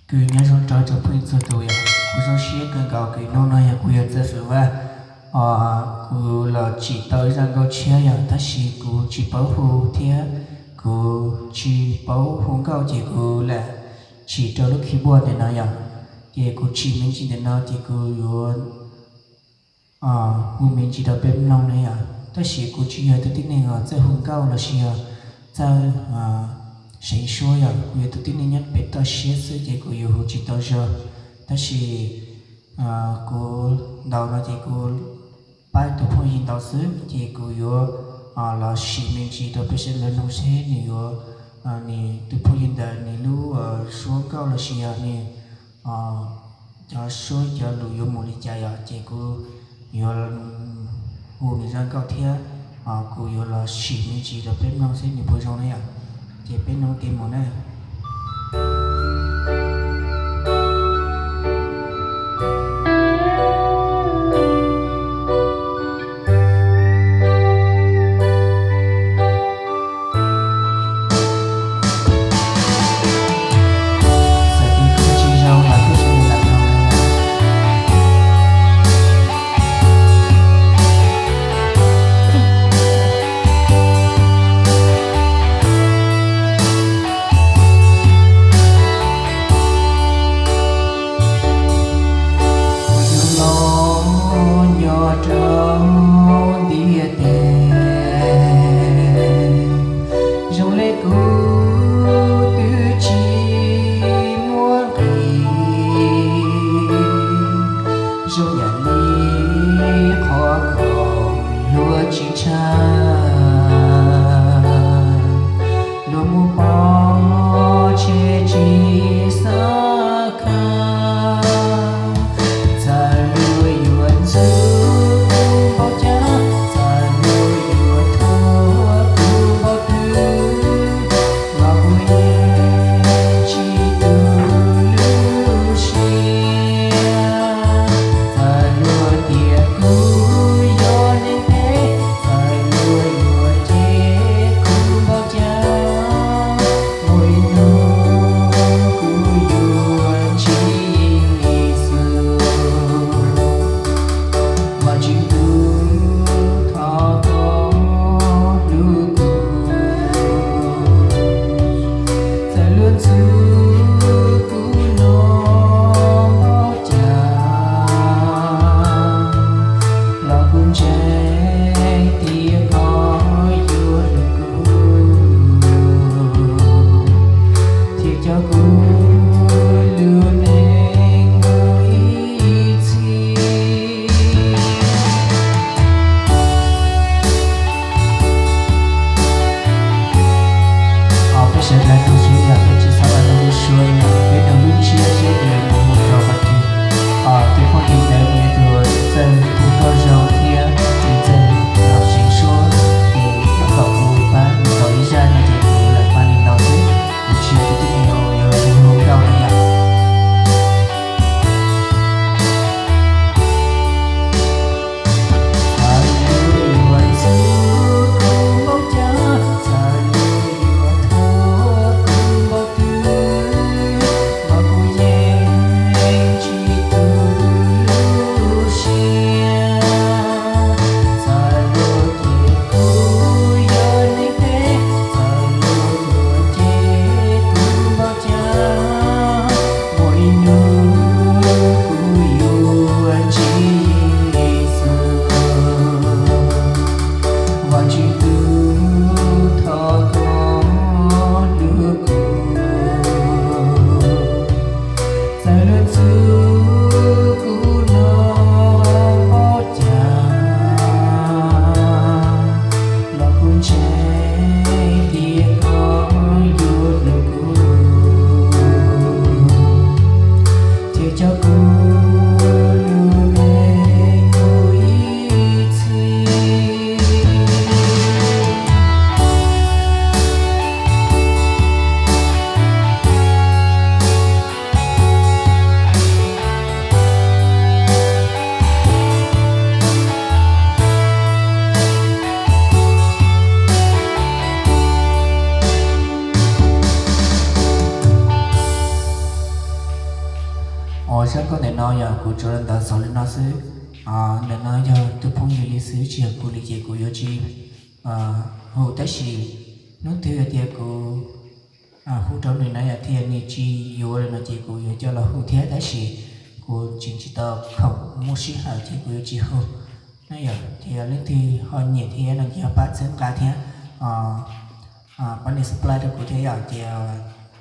Kuv nyob zoo rau cov phooj ywg txhua tus yom, kuv zoo siab kawg nkaus kws hnub no yog kuv yawg Txawj Fwm Vaj, kuv los tsim tau ib zaj nkauj tshiab yom, tab sis kuv tsis paub hu thiab kuv tsis paub hu nkauj ces kuv lam tsim rau lub keyboard ntawm no yom. Ces kuv tsim me ntsis ntawm no ces kuv yuav hu me ntsis rau peb mloog na yom. Tab sis kuv tsis yog tus tib neeg uas txawj hu nkauj los sis yog txawj seev suab yom, kuv yog tus tib neeg nyob pem toj siab xwb ces kuv yuav hu tsis tau zog. Tab sis kuv ntaus no ces kuv pab tus phooj ywg ntaus xwb, ces kuv yuav los sim me ntsis rau peb sawv daws mloog seb nws yuav, nws tus phooj ywg ntawd nws lub suab nkauj los sis yog nws cov suab cov lus yuav mus li cas yom, ces kuv yuav hu nws zaj nkauj thiab kuv yuav los sim me ntsis rau peb mloog seb nws puas zoo na yom. Ces peb mloog tes mus na. Kuv yug los nyob rau ntiaj teb, zoo li kuv twb tsis muaj nqis, zoo yam li qhov khoom luag tsis tshaj, luag mus pov tseg tsis xav khaj. Txawm luag yuav ntxub kuv npaum cas, txawm luag yuav thuam kuv npaum twg, los kuv yeej tsis tu lub siab. Txawm luag tias kuv yog neeg phem, txawm luag yuav cem kuv npaum cas, muaj ib hnub kuv yuav ntsib Yexus. Vajtswv tus, thov koj hlub kuv. Txawm luag ntxub kuv no npaum cas, los kuv ntseeg tias koj yuav hlub kuv, thiaj coj kuv lub neej mus ib txhis. Peb sawv daws mloog seb yog peb tsis xav los mloog lub suab no, peb mloog lub ntsiab seb nws mus hu rau qhov twg. Tus phooj ywg ntawd nws yog tus txawj hu nkauj zoo thiab nws txawj seev suab, ces thov kom kuv pab nws ntaus ib zaj no ces kuv lam pab nws ntaus xwb. Kuv tsis yog tus tib neeg uas yuav hu Sab koj ntawm no yog kuv tsuas los ntawd xaus li no xwb. Ntawm no yog tus phooj ywg li xwb, tsis yog kuv li ces kuv yuav tsis hu, tab sis hnub twg tias kuv hu rau nws na yom, thiab nws tsis yuav li no ces kuv yuav coj los hu thiab, tab sis kuv tseem tsis tau khoom muaj sij hawm ces kuv yuav tsis hu na yom. Ces leej twg ho nyiam thiab no ces ho pab txhawb nqa thiab, pab nias subscribe rau kuv thiab yom.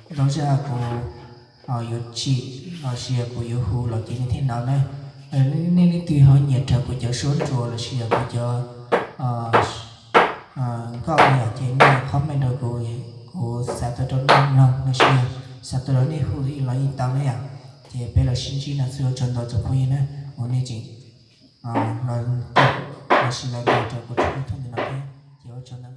Ces ntau zaj kuv yuav tsim los sis kuv yuav hu los ces nej thiaj hnov na. Nej leej twg ho nyiam raws kuv cov suab ntsuas los sis yog kuv cov nkauj yom, ces nej comment rau kuv, kuv xa tuaj rau nej mloog los sis yog xa tuaj rau nej hu los yeej tau na yom. Ces peb los sib ntsib no xwb, ua tsaug ntau tsoom phooj ywg na, uas nej tseem los, los sis los nrog rau kuv tshooj YouTube ntawm no thiab, ces ua tsaug ntau.